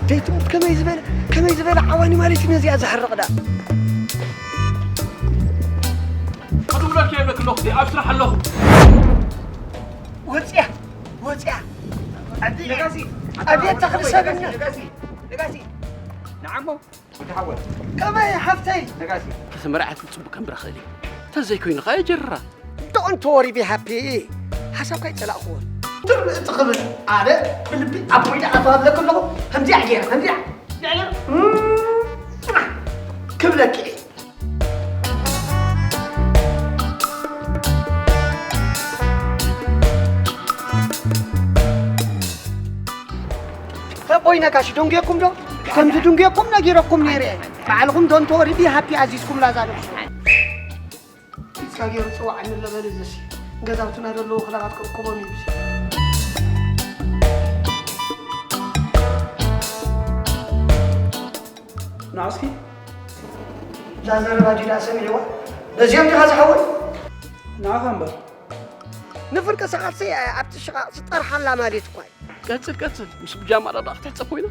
ዘይትሙት ከመይ ዝበለ ከመይ ዝበለ ዓዋኒ ማለት እዩ ነዚኣ ዘሕርቕ ደኣ። ክድውለልኪ የብለክ ኣለኹ ኣብ ስራሕ ኣለኹ። ወፅያ ወፅያ ኣቤት ተኽሊ ሰብና። ነጋሲ ንዓሞ ወዲ ሓወይ ከመይ ሓፍተይ? ነጋሲ ተተመርዓት ጽቡቅ ከም ብረኸሊ ተዘይኮይኑ ኸኣ ጀራ Don't worry be happy። ሓሳብካ ይጸላእክዎ። ትርእ ትኽብል ኣነ ብልቢ ኣቦይ ደኣ ተባብለክ ኣለኹ። ከምዚኣ ገይረ ከምዚኣ ገይረ ክብለኪ እየ። ኣቦይ ነጋሽ ደንጉየኩም ዶ? ከምዚ ድንጉየኩም ነጊረኩም ነይረ። ባዕልኹም don't worry be happy ኣዚዝኩም ላዛ ነብሱ። ሒዝካ ገይሩ ጽዋዕ እንለበል እዚሲ ገዛውትና ዘለዉ ክላባት ክእክቦም እዩ። ንዓስኪ እዛ ዘረባ ዲዳ ሰሚዕዋ በዚኦም ዲኻ ዝሓወይ ንዓኻ እምበር ንፍርቂ ሰዓትሲ ኣብቲ ሽቓቕ ዝጠርሓላ ማለት እኳ እዩ። ቀጽል ቀጽል ምስ ብጃማ ዳዳ ክትሕጸብ ኮይና